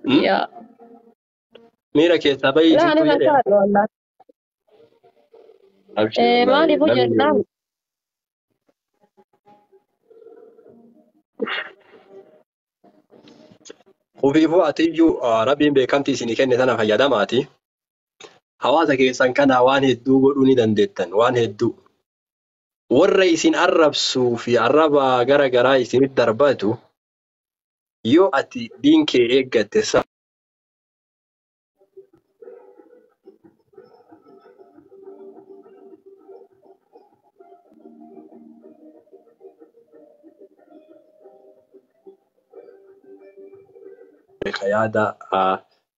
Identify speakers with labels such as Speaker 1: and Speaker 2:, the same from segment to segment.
Speaker 1: Yaa.
Speaker 2: Miira keessaa bahii
Speaker 1: Laa ani
Speaker 2: isiitu jedhee.
Speaker 1: fakkaadhu wallaahi.
Speaker 2: Abshir wallaahi
Speaker 1: Maaliifuu
Speaker 2: namni
Speaker 1: jennaan
Speaker 2: ofiifuu atiyyuu rabbiin beekamtii isinii kenne sana fayyadamaati. Hawaasa keessan kanaa waan hedduu godhuu ni dandeettan waan hedduu. Warra isin arrabsuu fi arraba gara garaa isinitti darbatu yoo ati diin kee eeggatte ka yaada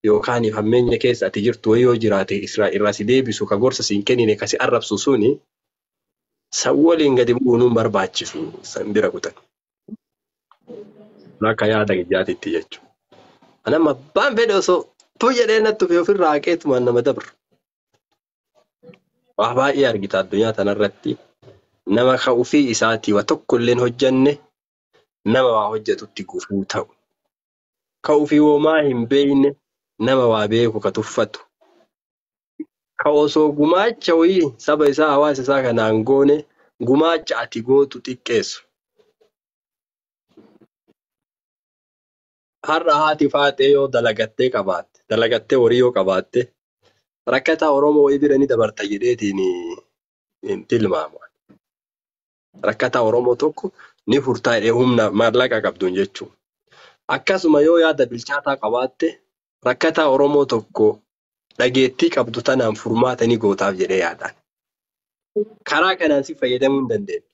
Speaker 2: yookaan hammeenya keessa ati jirtu wayii yoo jiraate irraa si deebisu ka gorsa siin kennine ka si arrabsu suni san waliin gadi bu'uun hin barbaachisu san bira kutan. Akka yaada kiyyaatitti jechuudha. Anamma abbaan fedhe osoo tu jedhee natti dhufe ofirraa haqeetumaan nama dabra. Waa baay'ee argita addunyaa tanarratti nama ka ofii isaatii waa tokko illee hin hojjanne nama waa hojjetutti gufuu ta'u. Ka ofii homaa hin beekne nama waa beeku ka tuffatu. Ka osoo gumaacha wayii saba isaa hawaasa isaa kanaan goone gumaacha ati gootu xiqqeessu. Har'a haati faaxee yoo dalagattee qabaatte dalagattee horii yoo qabaatte rakkataa Oromoo wayii bira ni dabarta jedheetiin hin tilmaamu. Rakkataa Oromoo tokko ni furtaa jedhee humna maallaqa qabduun jechuudha. Akkasuma yoo yaada bilchaataa qabaatte rakkataa Oromoo tokko dhageettii qabdu tanaan furmaata ni gootaaf jedhee yaadaan. Karaa kanaan si fayyadamuu hin dandeenye.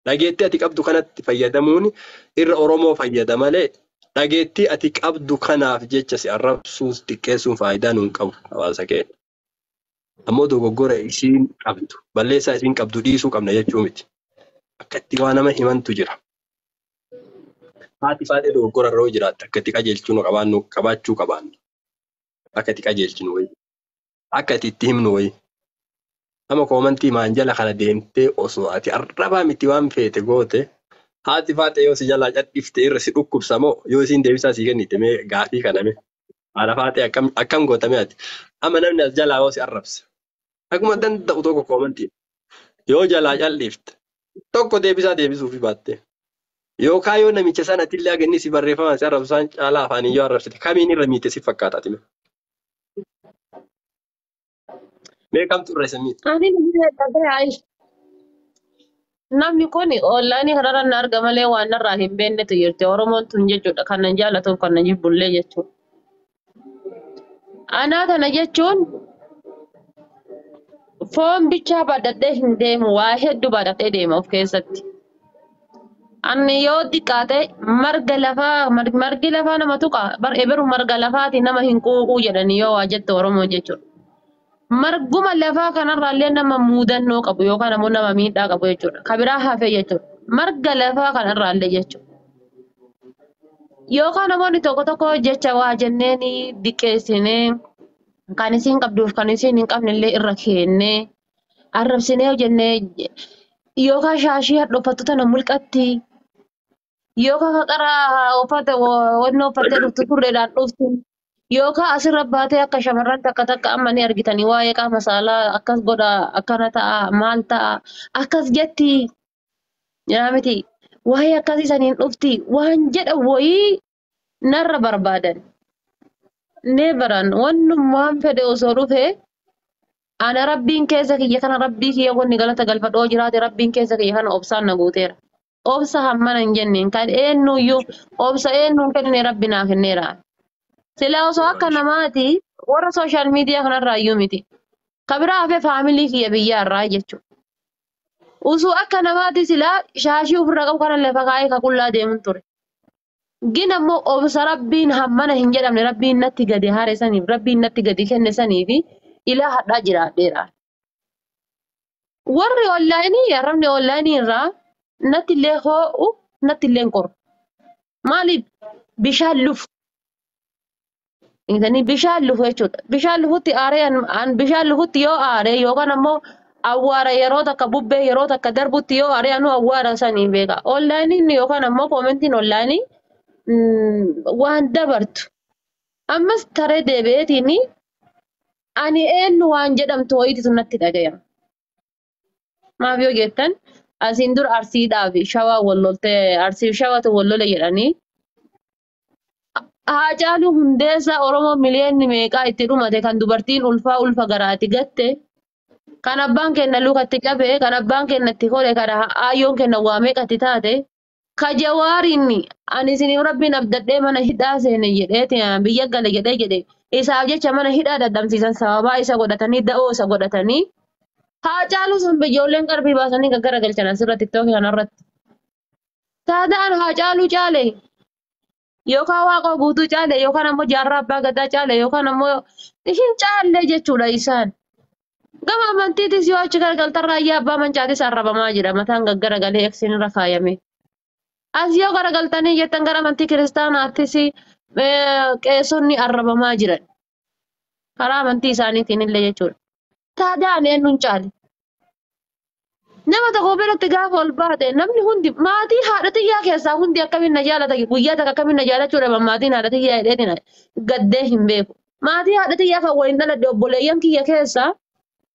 Speaker 2: Dhageettii ati qabdu kanatti fayyadamuun irra Oromoo fayyada malee dhageettii ati qabdu kanaaf jecha si arrabsuun xiqqeessuun faayidaa nuun qabu hawaasa keenya. Ammoo dogoggora isiin qabdu balleessaa isiin qabdu dhiisuu qabna jechuu miti. Akka itti waa nama himantu jira. Haati faaxee dogoggora irra yoo jiraatte akka itti qajeelchinu qabaannu qabaachuu qabaannu. Akka itti qajeelchinu wayii. Akka itti itti himnu wayii. Amma koomantii maanjala kana deemtee osoo ati arrabaa miti waan feete goote haati faaxee yoo si jalaa cadhifte irra si dhukkubsa moo yoo isiin deebisaa sii kennite mee gaafii kana mee haadha faaxee akkam akkam gootame ati amma namni as jalaa yoo si arrabse akkuma danda'u tokko koomantii yoo jalaa cal'ifte tokko deebisaa deebisuufi baatte yookaan yoo namicha sanatti illee haga inni si barreeffamaan si arrabsu isaan caalaa afaaniin yoo arrabsite kamiin irra miite si fakkaata ati mee mee kamtu irra isa miite?
Speaker 1: Ani namni kun onlaayinii kanarra na arga malee waan narraa hin beeknetu jirti. Oromoon tun jechuudha kan nan jaallatuuf kan nan jibbullee jechuudha. Anaa kana jechuun foon bichaa baadhadhee hin deemu waa hedduu baadhadhee deema of keessatti. Ani yoo xiqqaate marga lafaa margi lafaa nama tuqa bar eberu marga lafaati nama hin quuquu jedhanii yoo waa jette Oromoon jechuudha. Marguma lafaa kanarraallee nama muudannoo qabu yookaan ammoo nama miidhaa qabu jechuudha. Ka biraa hafe jechuudha. Marga lafaa kanarraallee jechuudha. Yookaan namoonni tokko tokko jecha waa jenneen diqqeessinee kan isiin qabduuf kan isiin hin qabnellee irra keennee arrabsinee jennee yookaan shaashii hadhooffattu tana mulqatti yookaan qara uffata wannoo uffattee dhuftu turreedhaan dhuftu yookaan asirra baatee akka shamarran takka takka amma ni argitanii waa'ee qaama saalaa akkas godha akkana ta'a maal ta'a akkas jetti jedhaa miti waa'ee akkasii saniin dhufti waan jedha wayii narra barbaadan. Neebaran wannummaan fedhe osoo dhufe ana rabbiin keessa kiyya kana rabbii kiyya wanni galata galfadhoo jiraate rabbiin keessa kiyya kana obsaan na guuteera. Obsa hammana hin jenneen kan eenyuyyuu obsa eenyuun kennine rabbi naa kenneera. Silaa osoo akka namaati warra sooshaal miidiyaa kanarraa iyyuu miti. Ka biraa hafe faamilii kiyya biyyaarraa jechuudha. Osoo akka namaati silaa shaashii ofirraa qabu kana lafa kaa'ee ka qullaa deemuun ture. Gin ammoo obsa rabbiin hammana hin jedhamne rabbiin natti gadi haare saniif rabbiin natti gadi kenne saniif ilaa hadhaa jiraadheera. Warri onlaayinii arrabni onlaayinii irraa natti illee hoo'u natti illee hin qoru. Maaliif bishaan lufu. Intani bishaan lufu jechuudha. Bishaan lufutti aaree an bishaan lufutti yoo aaree yookaan ammoo awwaara yeroo takka bubbee yeroo takka darbutti yoo aaree anu awwaara saniin beeka. Onlaayiniin yookaan ammoo koomentiin onlaayinii waan dabartu. Ammas taree deebi'eetiin ani eenyu waan jedhamtu wayiitu natti dhagayama. Maaf yoo jettan asiin dura Arsiidhaa fi Shawaa wal loltee Arsii fi Shawatu wal lole jedhanii Haacaaluu Hundeessaa Oromoo miliyoonni meeqaa itti dhumate kan dubartiin ulfaa ulfa garaati gatte kan abbaan kenna lukatti cabe kan abbaan kenna itti kole kan aayyoon kenna waa meeqatti taate ka Jawaariin ani isiniif rabbiin abdadhee mana hidhaa seene jedheeti biyya gale jedhee jedhe isaaf jecha mana hidhaa dadhabsiisan sababaa isa godhatanii da'oo isa godhatanii Haacaaluu sun ijoolleen qarbii baasanii gaggaragalchan asirra tiktookii kanarratti. Taadaan Haacaaluu caale yookaan Waaqoo Guutuu caale yookaan ammoo Jaarraa Abbaa Gadaa caale yookaan ammoo ishin caalle jechuudha isaan. Gama amantiitis yoo achi garagaltan raayyaa abbaa mancaatis arrabamaa jira mataan gaggaragalee eksiin irra kaayame. As yoo garagaltanii jettan gara amantii kiristaanaattis qeessonni arrabamaa jiran. Karaa amantii isaaniitiin illee jechuudha. Taadaan eenyuun caale? Nama tokko biratti gaafa ol baate namni hundi maatii haadha xiyyaa keessaa hundi akkamiin na jaalata guyyaa takka akkamiin na jaalachuu dhaban maatiin haadha xiyyaa jedheetiin gaddee hin beeku. Maatii haadha xiyyaa kan waliin dhaladhe obboleeyyan kiyya keessaa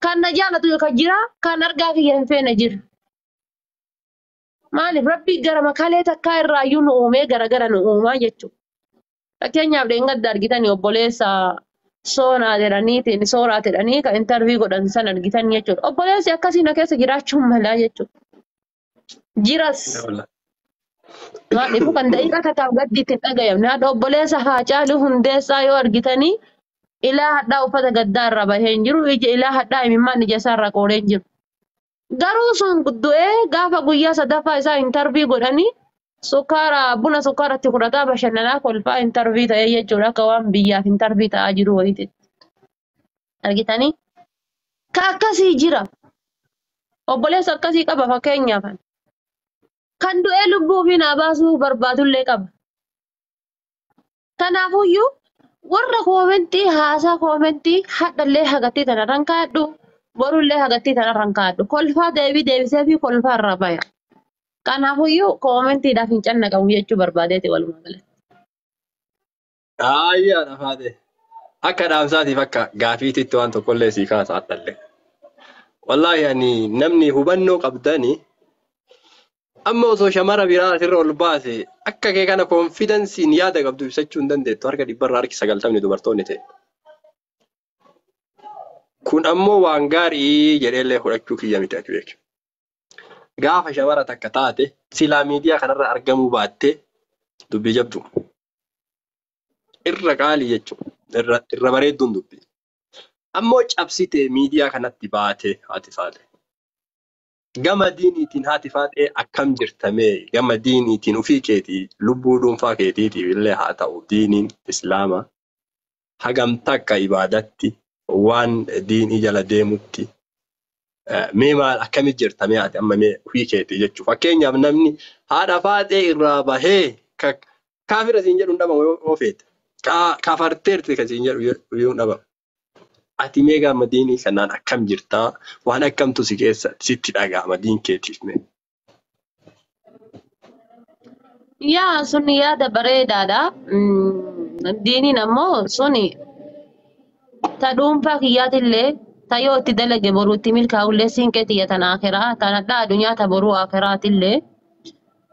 Speaker 1: kan na jaalatu kan jira kan argaa kiyya hin feene jira. Maaliif rabbi gara makalee takkaa irraayyuu nu uumee gara nu uumaa jechuudha. Fakkeenyaaf dheengadda argitanii obboleessa soonaa jedhaniitiin sooraa jedhanii kan intarvii godhan san argitan jechuudha. Obboleessi akkasii na keessa jiraachuun malaa jechuudha. Jiras. Maaliifuu kan daqiiqaa takkaaf gaddi ittiin dhagayamne haadha obboleessa Haacaaluu Hundeessaa yoo argitanii ilaa hadhaa uffata gaddaa irra bahee hin jiru ija ilaa hadhaa imimmaan ija isaa irra qooree hin jiru. Garuu sun du'ee gaafa guyyaa sadaffaa isaa intarvii godhanii sukkaara buna sukkaaratti fudhataa bashannanaa kolfaa intarvii ta'ee jechuudha akka waan biyyaaf intarvii ta'aa jiru wayiiti. Argitanii? Ka akkasii jira. Obboleessa akkasii qaba fakkeenyaaf. Kan du'ee lubbuu ofii naa baasuu barbaadullee qaba. Kanaafuyyuu warra koomentii haasaa koomentii hadhallee hagattii tanarraan kaa'adhu borullee hagattii tanarraan kaa'adhu kolfaa deebii deebisee fi kolfaa irraa baya. Kanaafuyyuu koomentiidhaaf hin cannaqamu jechuu barbaadeeti walumaa galatti.
Speaker 2: Ayyaa dhafaate. Akka dhaamsaatiif akka gaafiititti waan tokkollee sii kaasa hadhallee. Wallaahi ani namni hubannoo qabdani amma osoo shamara biraa asirra ol baase akka kee kana koonfidansiin yaada qabdu ibsachuu hin dandeettu harka dhibbarraa harki 90 dubartoonni ta'e. Kun ammoo waan gaarii jedheellee fudhachuu kiyya miti ati beeku. Gaafa shamara takka taate silaa miidiyaa kanarra argamuu baattee dubbii jabdu. Irra qaalii jechuudha. Irra bareedduun dubbii. Ammoo cabsitee miidiyaa kanatti baate haati faate. Gama diiniitiin haati faatee akkam jirtamee gama diiniitiin ofii keetii lubbuu dhuunfaa keetiitiif illee haa ta'u diiniin islaamaa hagam takka ibaadatti waan diinii jala deemutti mee maal akkamit jirtamee ati amma mee ofii keetii jechuudha. Fakkeenyaaf namni haadha faatee irraa bahee kaafira siin jedhu hin dhabamu yoo feete kafarteerti kan siin jedhu yoo hin dhabamu. Ati mee gama diinii kanaan akkam jirtaa? Waan akkamtu si keessa sitti dhaga'ama diin keetiif mee?
Speaker 1: Yaa sun yaada bareedaadha. Diiniin ammoo suni ta dhuunfaa kiyyaatillee ta yoo itti dalage boruutti milkaa'ullee siinqee tiyya tana akiraa tana hadhaa addunyaa ta boruu akiraatillee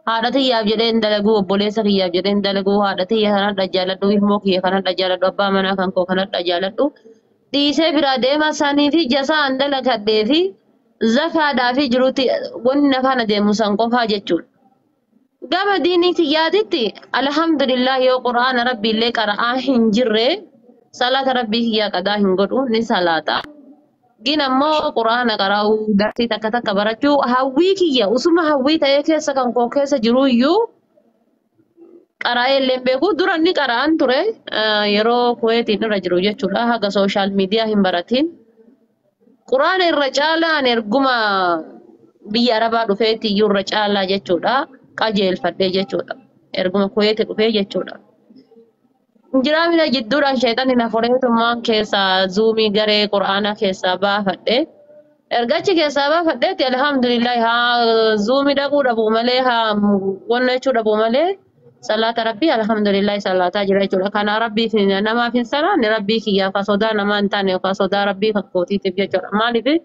Speaker 1: haadha tiyyaaf jedhee hin dalaguu obboleessa kiyyaaf jedhee hin dalaguu haadha tiyya kanadha jaaladhu ilmoo kiyya kanadha jaaladhu abbaa manaa kan koo kanadha jaaladhu dhiisee biraa deema sanii fi jasaan dalagadhee fi zakaadhaa fi jiruutti wanni na faana deemu san qofaa jechuudha. Gama diinii kiyyaatitti alhamdulillah yoo quraana rabbiillee qara'aa hin jirre salaata rabbii kiyyaa qadaa hin godhu ni salaata. Gin ammoo quraana qara'uu darsii takka takka barachuu hawwii kiyya usuma hawwii ta'ee keessa kan koo keessa jiruyyuu qara'ee illee hin beeku dura inni qara'an ture yeroo kuweetiin irra jiru jechuudha haga sooshaal miidiyaa hin baratiin. Quraana irra caalaan erguma biyya arabaa dhufeetti iyyuu irra caalaa jechuudha qajeelfadhee jechuudha erguma kuweeti dhufee jechuudha. Jiraamina jidduudhaan sheexanni na foreetummaan keessaa zuumii garee quraanaa keessaa baafadhe. Ergachi keessaa baafadheetti alhamdulillah haa zuumii dhaquu dhabuu malee haa wanna jechuu dhabuu malee Salaata Rabbii alhamdulillah salaataa jira jechuudha. Kana Rabbiif namaaf hin salaanne Rabbii kiyyaaf haa sodaa namaa hin taane yookaan sodaa Rabbii fakkootiitiif jechuudha. Maaliif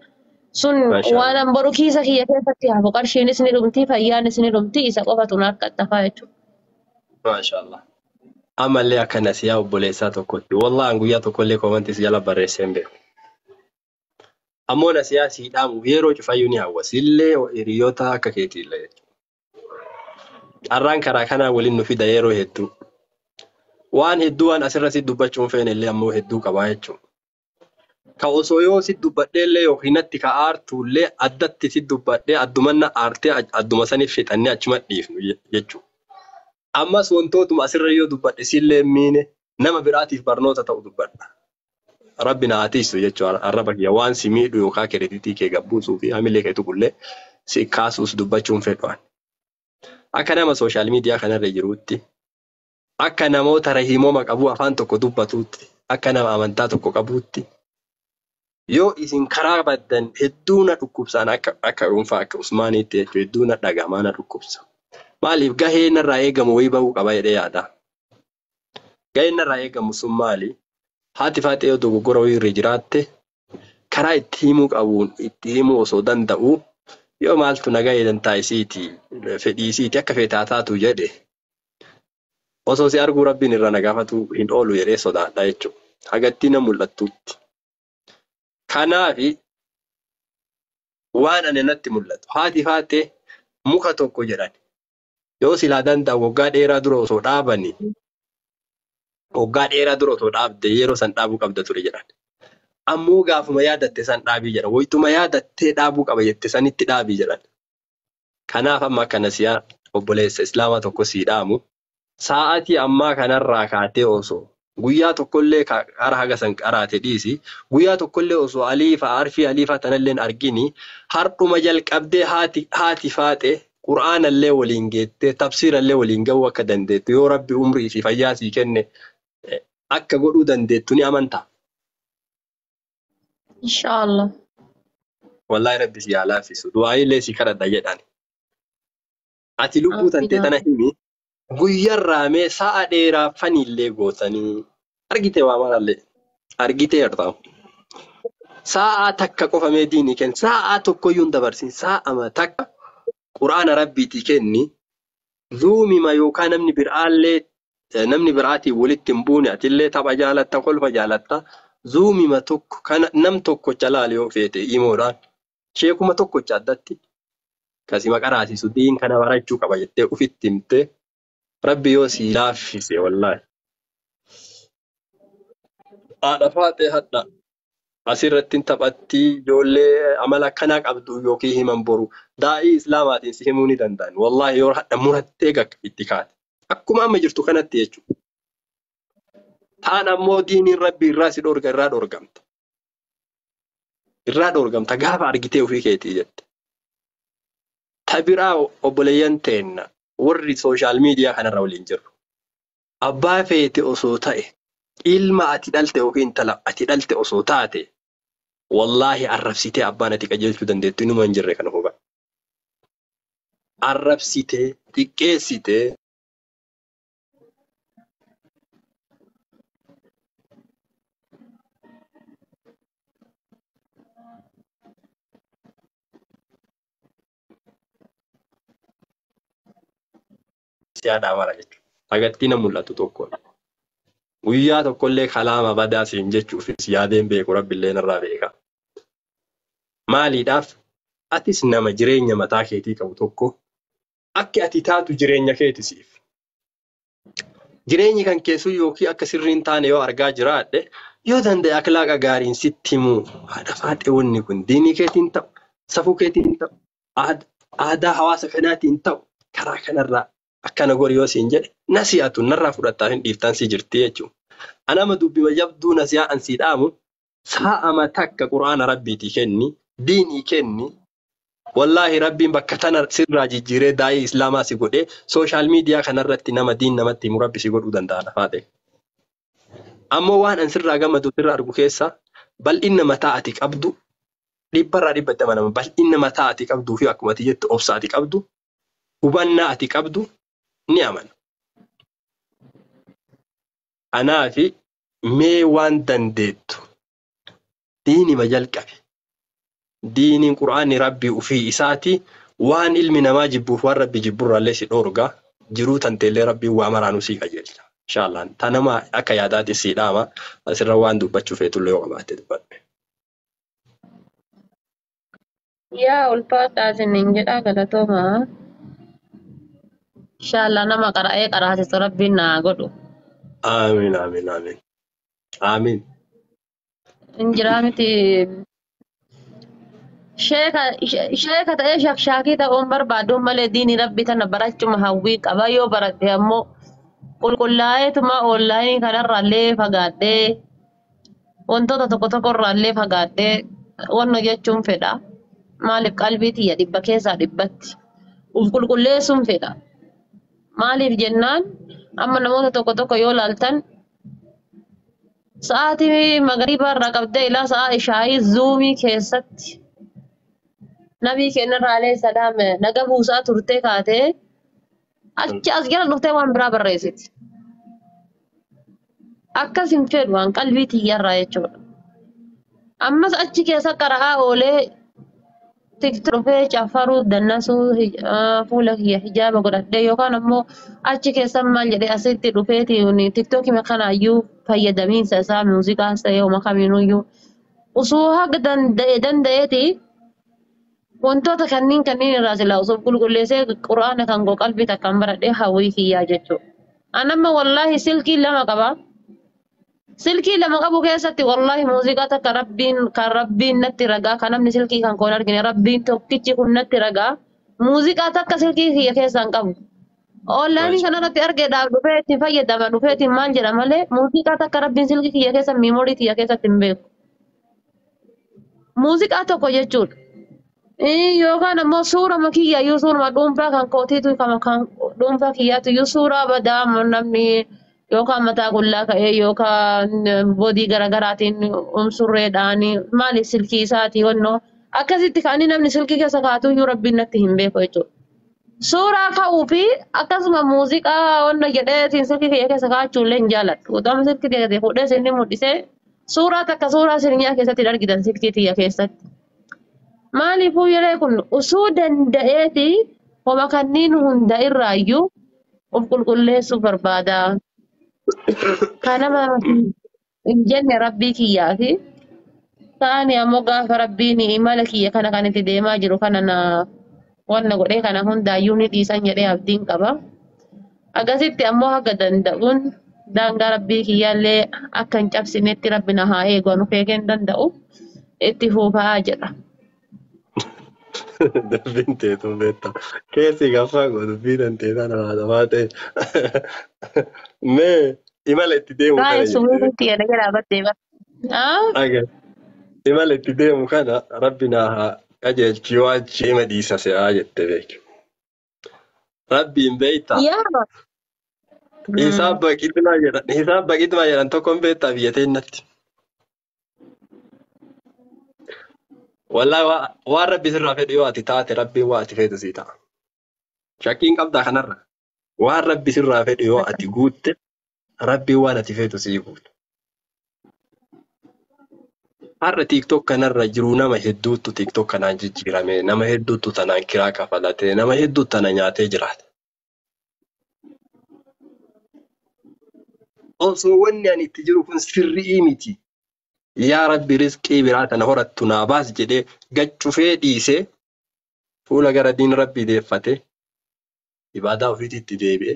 Speaker 1: sun waan an boru kiisa kiyya keessatti hafu qarshiinis ni dhumti fayyaanis ni dhumti isa qofatu naaf qaxxafaa jechuudha.
Speaker 2: Maashaallah. Ammallee akka nasiyaa obboleessaa tokkotti. Wallaan guyyaa tokkollee koomantii si jala barreessee hin beeku. Ammoo nasiyaa sii dhaamuuf yeroo cufayyuu ni hawwa. Sillee hiriyoota akka keetiillee jechuudha. Carraan karaa kanaa waliin nu fida yeroo hedduu. Waan hedduu waan asirra si dubbachuu hin feene illee ammoo hedduu qabaa jechuudha. Ka osoo yoo si dubbadhee illee yookiin natti ka aartu illee addatti si dubbadhee addumanna aartee adduma saniif fixannee achuma dhiifnu jechuudha. Ammas wantootuma asirra yoo dubbadhe sillee miine nama biraatiif barnoota ta'u dubbadha. Rabbi na haa tiisu jechuudha arraba kiyya waan si miidhu yookaan kireditii kee gabbuusuu fi hamilee kee tuqullee si kaasuus dubbachuun fedhu ani. Akka nama sooshaal miidiyaa kanarra jiruutti, akka namoota rahiimooma qabu afaan tokko dubbatuutti, akka nama amantaa tokko qabuutti, yoo isin karaa baddan hedduu na dhukkubsaan akka dhuunfaa akka Usmaaniitti jechuudha hedduu na dhagamaa na dhukkubsa. Maaliif gahee narraa eegamu wayii bahuu qaba jedhee yaada. Gaheen narraa eegamu sun maali? Haati faaxee yoo dogoggora wayii irra jiraatte karaa itti himuu qabuun itti himuu osoo danda'u yoo maaltu nagaa eedan isiiti fedhii isiiti akka feetaa taatu jedhe osoo si arguu rabbiin irra na gaafatu hin oolu jedhee sodaadha jechuudha. Hagatti na mul'attutti. Kanaafi waan ani natti mul'atu haati faaxee muka tokko jedhan yoo silaa danda'u waggaa dheeraa dura osoo dhaabanii waggaa dheeraa dura osoo dhaabde yeroo san dhaabuu qabda ture jedhan. Ammoo gaafuma yaadatte san dhaabii jedhan. Wayituma yaadattee dhaabuu qaba jette sanitti dhaabii jedhan. Kanaaf amma akka nasiyaa obboleessa Islaamaa tokko sii dhaamu sa'aatii ammaa kanarraa kaatee osoo guyyaa tokkollee qara haga san qaraate dhiisi guyyaa tokkollee osoo aliifa arfii aliifa tanallee hin argini hardhuma jalqabdee haati faaxe qur'aanallee waliin geettee tafsiirallee waliin ga'uu akka dandeettu yoo rabbi umrii fi fayyaa sii kenne akka godhuu dandeettu ni amantaa.
Speaker 1: Inshaallah.
Speaker 2: Wallahi rabbi si haa laaffisu. Du'aayilee si kadhadha jedhan. Ati lubbuu tantee tana himi guyyarraa mee sa'a dheeraa faniillee gootanii argite waa marallee argiteerta. Sa'a takka qofa mee diinii kenni sa'a tokkoyyuu hin dabarsin sa'a takka quraana rabbiitii kenni zuumima yookaan namni biraallee namni biraatiin walitti hin buune atillee tapha jaalatta kolfa jaalatta zuumima tokko kana nam tokkocha laal yoo feete imoodhaan sheekuma tokkocha addatti kasima qaraasisu diin kana barachuu qaba jettee ufitti himte rabbi yoo si laaffise wallaahi. Haadha faatee hadha asirratti taphatti ijoollee amala akkanaa qabdu yookiin himan boru daa'ii islaamaatiin si himuu ni danda'an wallaahi yoo hadha murattee gakka itti kaate akkuma amma jirtu kanatti jechuudha. Taan ammoo diiniin rabbi irraa si dhorga irraa dhorgamta. Irraa dhorgamta gaafa argitee ofii keetii jette. Ta biraa obboleeyyan teenna warri sooshaal miidiyaa kanarra waliin jiru. Abbaa feete osoo ta'e ilma ati dhalte yookiin intala ati dhalte osoo taate wallaahi arrabsitee abbaan ati qajeelchuu dandeettu inuma hin jirre kana hubadhu. Arrabsitee xiqqeessitee siyaadhaa mara jechuudha. Agartii na mul'atu tokko. Guyyaa tokkollee kalaama badaa siin jechuufis yaadeen beeku rabbillee narraa beeka. Maaliidhaaf atis nama jireenya mataa keetii qabu tokko akki ati taatu jireenya keeti siif. Jireenyi kan keessu yookiin akka sirriin taane yoo argaa jiraadhe yoo danda'e akhlaaqa gaariin sitti himuu haadha faaxee wanni kun diinii keetiin ta'u safuu keetiin ta'u aadaa hawaasa kanaatiin ta'u karaa kanarraa akkana gori yoo siin jedhe nasi'atu narraa fudhattaa hin dhiiftaan si jirti jechuudha. Anama dubbima jabduu nasi'aa an sii dhaamu sa'a takka quraana rabbiitii kenni diinii kenni wallaahi rabbiin bakka tana sirraa jijjiiree daa'ii islaamaa si godhee sooshaal miidiyaa kanarratti nama diin namatti himu rabbi si godhuu danda'a lafaadhe. Ammoo waan an sirraa gammadu sirraa argu keessa bal'inna mataa ati qabdu dhibbarraa dhibbatti amanama bal'inna mataa ati qabduu fi akkuma ati jettu obsa ati qabdu hubannaa ati qabdu ni amana. Anaafi mee waan dandeettu diinima jalqabe. Diiniin Qur'aanni Rabbii ufii isaati waan ilmi namaa jibbuuf waan Rabbi jibburraallee si dhoorga jiruu tanteellee Rabbiin waa maraanuu sii qajeelcha. Inshaallah tanama akka yaadaatti sii dhaama asirra waan dubbachuu feetullee yoo qabaatte dubbadhe.
Speaker 1: Yaa ulfaadhaa isiniin jedhaa galatoomaa. Inshaallah nama qara'ee qaraasisu Rabbiin naa godhu.
Speaker 2: Amiin amiin amiin. Amiin.
Speaker 1: Injiraa miti sheeka ta'ee shakshaakii ta'uun barbaaduun malee diinii Rabbii tana barachuma hawwii qaba yoo baradhe ammoo qulqullaa'eetuma oonlaayinii kanarraallee fagaadhee wantoota tokko tokkorraallee fagaadhee wanna jechuun fedha. Maaliif qalbii tiyya dhibba keessaa dhibbatti uf qulqulleessuun fedha. Maaliif jennaan amma namoota tokko tokko yoo laaltan sa'aatii magariibaa irraa qabdee ilaa sa'a ishaayii zuumii keessatti nabii keenyarraa alayhi salaam naga buusaa turtee kaatee achi as jala dhuftee waan biraa barreessiti. Akkas hin fedhu waan qalbii tiyyarraa jechuudha. Ammas achi keessa qara'aa oolee tiktok dhufee caffaruu dannasuu fuula kiyya hijaaba godhadhee yookaan ammoo achi keessa maal jedhee asitti dhufeetiin tiktookii kanaayyuu fayyadamiinsa isaa muuziqaas ta'ee hooma kamiinuyyuu osoo haga danda'e danda'eeti wantoota kanneen kanneen irraa silaa osoo qulqulleessee quraana kan koo qalbii takkaan baradhee hawwii kiyyaa jechuudha. An amma wallaahi silkii lama qaba. Silkii lama qabu keessatti wallaahi muuziqaa takka Rabbiin kan Rabbiin natti ragaa kan namni silkii kan koon argine Rabbiin tokkichi kun natti ragaa muuziqaa takka silkii kiyya keessaa hin qabu. Oonlaayinii kanarratti argeedhaaf dhufee itti fayyadama dhufeetiin maal jedha malee muuziqaa takka Rabbiin silkii kiyya keessa miimoorii kiyya keessatti hin beeku. Muuziqaa tokko jechuudha. Yookaan ammoo suurama kiyyayyuu suurama dhuunfaa kan kootiitu kan dhuunfaa kiyyaatu suuraa badaa namni yookaan mataa qullaa ka'ee yookaan bodii garaagaraatiin surreedhaan maaliif silkii isaatii wannoo akkasitti ka'anii namni silkii keessa kaa'atuyyuu Rabbiin natti hin beeku jechuudha. Suuraa ka'uu fi akkasuma muuziqaa wanna jedheetiin silkii kiyya keessa kaa'achuullee hin jaaladhu. Utama silkii kiyya fuudhee isin mul'isee suuraa takka suuraa sirnyaa keessatti hin argitan silkii tiyya keessatti. Maaliifuu yeroo kun osoo danda'eeti homa kanneen hunda irraayyuu of qulqulleessuu barbaada. Kanama hin jenne Rabbii kiyyaa fi ta'ani ammoo gaafa Rabbiin imala kiyya kana kan itti deemaa jiru kana na wanna godhee kana hundaayyuu ni dhiisan jedhee abdiin qaba. Akkasitti ammoo haga danda'uun daangaa Rabbii kiyyaallee akka hin cabsinetti Rabbi na haa eegu anu feekee hin danda'u itti fuufaa jedha.
Speaker 2: Dubbiin teetuun beektaa. Keessi gaffaa koo dubbii tantee tana haasawaa ta'e. Mee imala itti deemu kana
Speaker 1: Baay'ee
Speaker 2: jettee.
Speaker 1: sumuutti jedha jalaa baddee bara.
Speaker 2: Aga imala itti deemu kana Rabbi naa haa qajeelchi yoo achi ima dhiisa se'aa jette beeki. Rabbiin beektaa.
Speaker 1: Yaa.
Speaker 2: Hisaab baqitmaa jedhan hisaab baqitmaa jedhan tokko hin beektaa biyya teennatti. Wallaahi waan Rabbi sirraa fedhu yoo ati taate Rabbiin waa ati feetu sii ta'a. Shakkiin qabdaa kanarra. Waan Rabbi sirraa fedhu yoo ati guutte Rabbiin waan ati feetu sii guuta. Har'a TikTok kanarra jiru nama hedduutu TikTok kanaan jijjiirame, nama hedduutu tanaan kiraa kafalate, nama hedduutu tana nyaatee jiraata. Osoo wanni ani itti jiru kun sirrii miti. Yaa Rabbi rizqii biraa tana horattu naa baas jedhee gaccufee dhiisee fuula gara diin Rabbii deeffatee ibaadaa ofiitti deebi'e.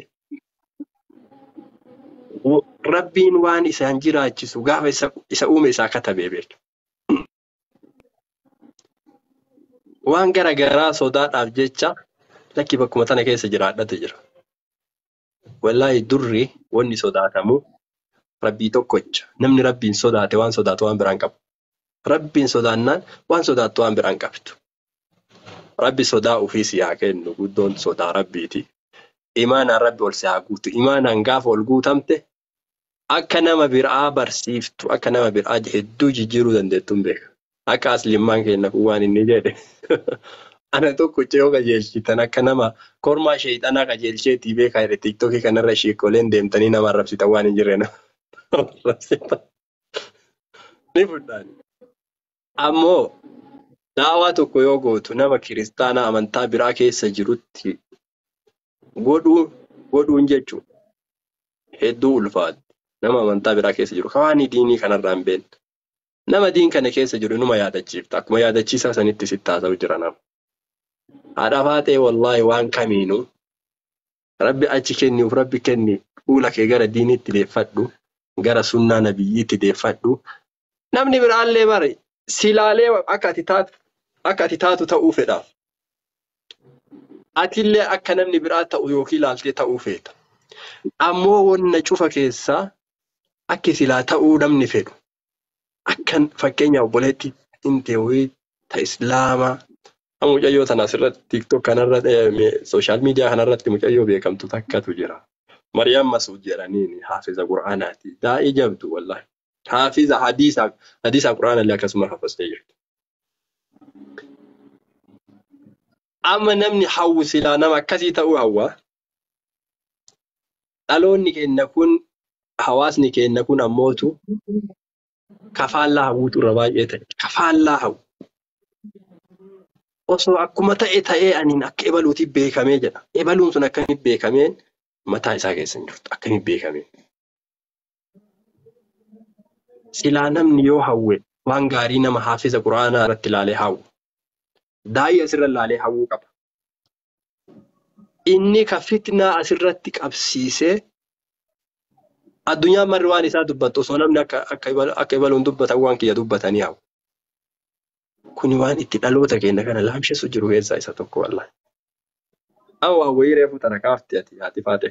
Speaker 2: Rabbiin waan isaan jiraachisu gaafa isa uume isaa katabee beeka. Waan gara garaa sodaadhaaf jecha lakki bakkuma tana keessa jiraadhatu jira. Wallaahi durri wanni sodaatamu Rabbii tokkocha. Namni Rabbiin sodaate waan sodaatu waan biraan qabu. Rabbiin sodaannaan waan sodaattu waan biraan qabdu. Rabbi sodaa ofii si haa kennu guddoon sodaa Rabbiiti. Imaanaan Rabbi ol si haa guutu. Imaanaan gaafa ol guutamte akka nama biraa barsiiftu akka nama biraa hedduu jijjiiruu dandeettu hin beeka. Akka aslimmaan keenya kun waan inni jedhe. Ana tokkocha yoo qajeelchitan akka nama kormaa sheexanaa qajeelcheetii beekaa jedhe TikTokii kanarra sheekoleen deemtanii nama arrabsitan waan hin jirre. Arrabsita. Ni fudhaani. Ammoo daawaa tokko yoo gootu nama kiristaanaa amantaa biraa keessa jirutti godhuun jechuudha. Hedduu ulfaata. Nama amantaa biraa keessa jiru waan diinii kanarraa hin beekne. Nama diin kana keessa jiru numa yaadachiifta. Akkuma yaadachiisaa sanitti sitti haasa'u jira nama. Haadha faatee wallaahi waan kamiinuu rabbi achi kenniif rabbi kenni fuula kee gara diiniitti deeffadhu gara sunnaa nabiyyiitti deeffadhu. Namni biraallee bare silaalee akka ati taatu ta'uu fedha. Atillee akka namni biraa ta'u yookiin ilaaltee ta'uu feeta. Ammoo wanna cufa keessaa akki silaa ta'uu namni fedhu. Akkan fakkeenya obboleetti hin ta Islaamaa. Mucayyoo tana asirratti TikTok kanarra sooshaal miidiyaa kanarratti mucayyoo beekamtu takkatu jira. Mariyaam Masuud jedhaniin haafiza Qur'aanaati. Daa'ii jabdu wallahi. Haafiza hadiisa Qur'aanallee akkasuma hafastee jirti. Amma namni hawwu silaa nama akkasii ta'uu hawwa. Dhaloonni keenya kun hawaasni keenya kun ammootu kafaallaa hawwuutu irra baay'ee ta'e. Kafaallaa hawwu. Osoo akkuma ta'e ta'ee aniin akka ebaluutiif beekamee jedha. Ebaluun sun akkamitti beekameen mataa isaa keessa hin jirtu. Akkamitti beekameen? Silaa namni yoo hawwe waan gaarii nama haafiza Qur'aanaa irratti ilaalee hawwu. Daa'ii asirra ilaalee hawwuu qaba. Inni ka fitnaa asirratti qabsiisee addunyaan marri waan isaa dubbattu osoo namni akka ebaluun dubbatan waan kiyya dubbatanii hawwu. Kuni waan itti dhaloota keenya kana laamsheessu jiru keessaa isa tokko wallahi. Amma waan wayii reefu tana kaafte ati haati faate.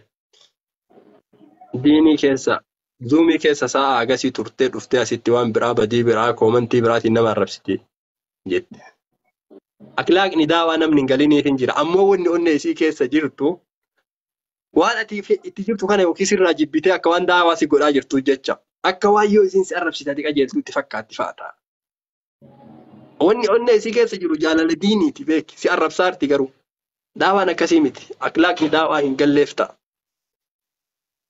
Speaker 2: Diinii keessa zuumii keessa sa'a agasii turtee dhuftee asitti waan biraa badii biraa koomantii biraatiin nama arrabsiti jette. Akhlaaqni daawaa namni hin galiniif hin jira. Ammoo wanni onnee isii keessa jirtu waan ati itti jirtu kana yookiis irraa jibbitee akka waan daawaa si godhaa jirtu jecha. Akka waan yoo isiin si arrabsite ati qajeeltu itti fakkaatti fa'a ta'a. Wanni onnee isii keessa jiru jaalala diiniiti beeki. Si arrabsaarti garuu. Daawaan akkasii miti. Akhlaaqni daawaa hin galleef ta'a.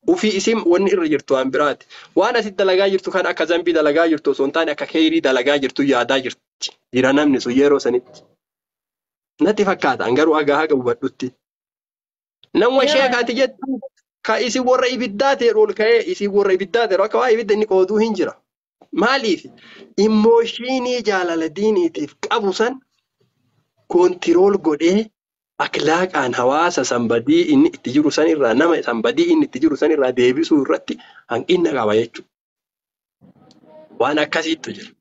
Speaker 2: Ufii isin wanni irra jirtu waan biraati. Waan asitti dalagaa jirtu kan akka zambii dalagaa jirtu osoo hin taane akka keerii dalagaa jirtu yaadaa jirti. Jira namni sun yeroo sanitti. Natti fakkaata. Garuu haga haga hubadhutti. Nama sheekaati jettu ka isin warra ibiddaa ta'e ol ka'ee isin warra ibiddaa ta'e akka waa ibidda inni qooduu hin jira. Maaliif immooshinii jaalala diiniitiif qabu san koontirool godhee akhlaaqaan hawaasa sanbadii inni itti jiru san irraa nama sanbadii inni itti jiru san irraa deebisuu irratti hanqina qaba jechuudha. Waan akkasiitu jira.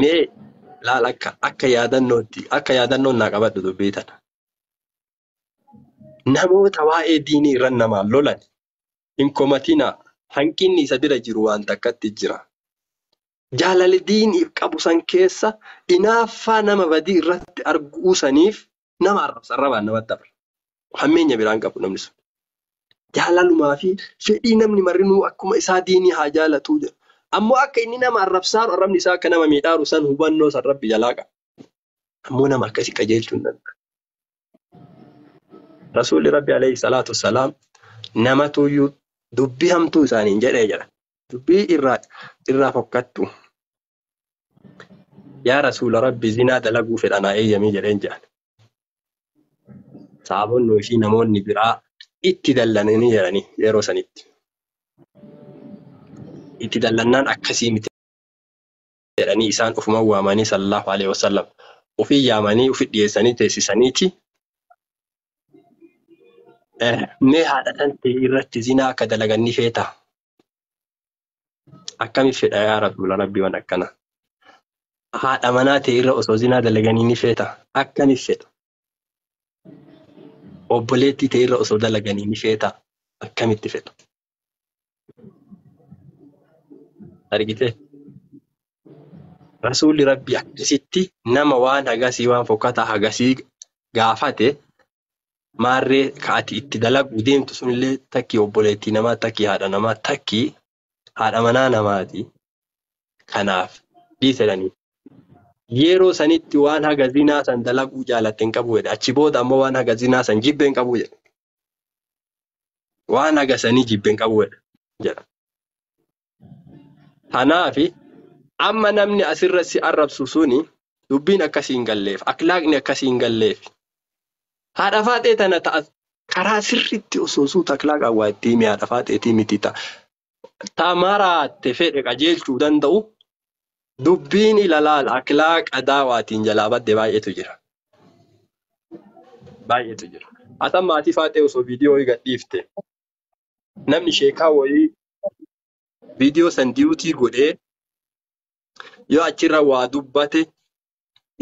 Speaker 2: Mee laal akka yaadannootti akka yaadannoon naa qabadhu dubbii tana. Namoota waa'ee diinii irra namaan lolan hin komatinaa. Hanqinni isa bira jiru waan takkatti jira. Jaalala diiniif qabu san keessa inaaffaa nama badii irratti arguu saniif nama arrabsa arrabaan namatti dabra. Hammeenya biraan qabu namni sun. Jaalalumaa fi fedhii namni marinuu akkuma isaa diinii haa jaalatuu jedha. Ammoo akka inni nama arrabsaaru arrabni isaa akka nama miidhaaru san hubannoo san rabbi jalaa qaba. Ammoo nama akkasii qajeelchuu hin danda'u. Rasuulli Rabbi alayhi salaatu wassalaam namatuyyuu dubbii hamtuu isaaniin jedhee jira. Dubbii irraa fokkattu. Yaa Rasuula Rabbi zinaa dalaguu fedha naa eeyyamii jedheen jedhan. Saabonnii fi namoonni biraa itti dallananii jedhanii yeroo sanitti. Itti dallannaan akkasii miti jedhanii isaan ofuma waamanii sallallahu alaihi wasallam ofii yaamanii ofi dhiyeessanii teessisaniiti. Mee haadha tan ta'e irratti zinaa akka dalagan ni feetaa? Akkami fedha yaa Rasuula Rabbi waan akkana? Haadha manaa ta'e irra osoo zinaa dalaganii ni feetaa? Akkami fedha? Obboleettii ta'e irra osoo dalaganii ni feetaa? Akkamitti fedha? Argitee? Rasuulli Rabbi akkasitti nama waan hagasii waan fokkataa hagasii gaafate maarree ka ati itti dalaguu deemtu sunillee takkii obboleettii namaa takkii haadha namaa takkii haadha manaa namaati. Kanaaf dhiisedhanii. Yeroo sanitti waan haga zinaa san dalaguu jaalatte hin qabu jedhe. Achi booda ammoo waan haga zinaa san jibbe hin qabu jedhe. Waan haga sanii jibbe hin qabu jedhe. jedha. Tanaafi amma namni asirra si arrabsu suni dubbiin akkasii hin galleef, akhlaaqni akkasii hin galleef. Haadha faaxee tana ta'a karaa sirriitti osoo suuta akhlaaqaan waa itti himi haadha faaxeetii miti ta'a. Ta maraatte fedhe qajeelchuu danda'u dubbiin ilalaal akhlaaqa daawaatiin jalaa badde baay'eetu jira. Baay'eetu jira. Atan maatii faaxee osoo viidiyoo wayii gadhiifte namni sheekaa wayii viidiyoo san diyuutii godhee yoo achirra waa dubbate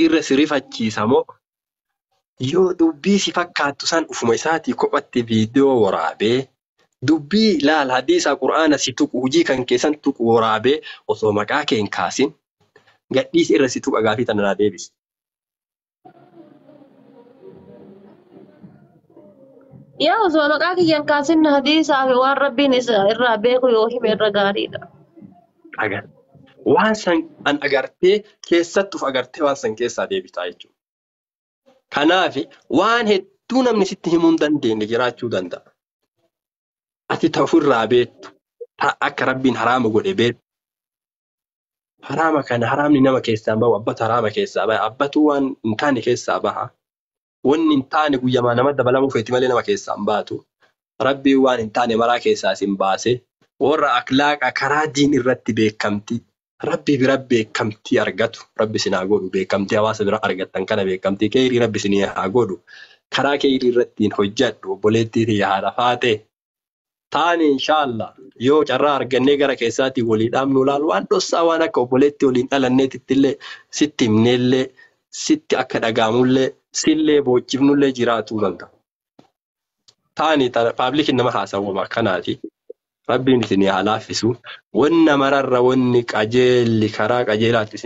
Speaker 2: irra si rifachiisa moo yoo dubbii si fakkaattu san ufuma isaatii kophatti viidiyoo waraabee dubbii laal hadiisa qur'aana si tuqu hujii kan keessan tuqu waraabee osoo maqaa kee hin kaasin gadhiisi irra si tuqa gaafii tana naa deebisi.
Speaker 1: Yaa osoo maqaa kiyyan kaasin hadiisaa fi waan rabbiin isa irraa beeku yoo hime irra gaariidha.
Speaker 2: Agar. Waan san an agartee keessattuuf agartee waan san keessaa deebitaa jechuudha. Kanaaf waan hedduu namni sitti himuu hin dandeenye jiraachuu danda'a. Ati ta ofirraa beektu, ta akka rabbiin haraama godhe beektu. Haraama kana haraamni nama keessaa hin bahu, abbatu haraama keessaa baha, abbatu waan hin taane keessaa baha. Wanni hin taane guyyamaa nama dabalamuu feeti malee nama keessaa hin baatu. Rabbiin waan hin taane maraa keessaa isin baase. Warra akhlaaqa karaa diin irratti beekamtii, rabbi bira beekamtii argatu, rabbi isin haa godhu, beekamtii hawaasa bira argattan kana beekamtii keerii rabbi isin haa godhu. Karaa keerii irratti hin hojjedhu obboleettii tiyya haadha faatee. Taani inshaallah yoo carraa argannee gara keessaatii walii dhaabnu ilaalu waan dhossaa waan akka obboleettii waliin dhalanneetitti illee sitti himneellee sitti akka dhagaamullee sillee boochifnullee jiraatuu danda'a. Taani paablikiin nama haasawwama akkanaati. Rabbiin isin haa laaffisu. Wanna mararra wanni qajeelli karaa qajeelaatti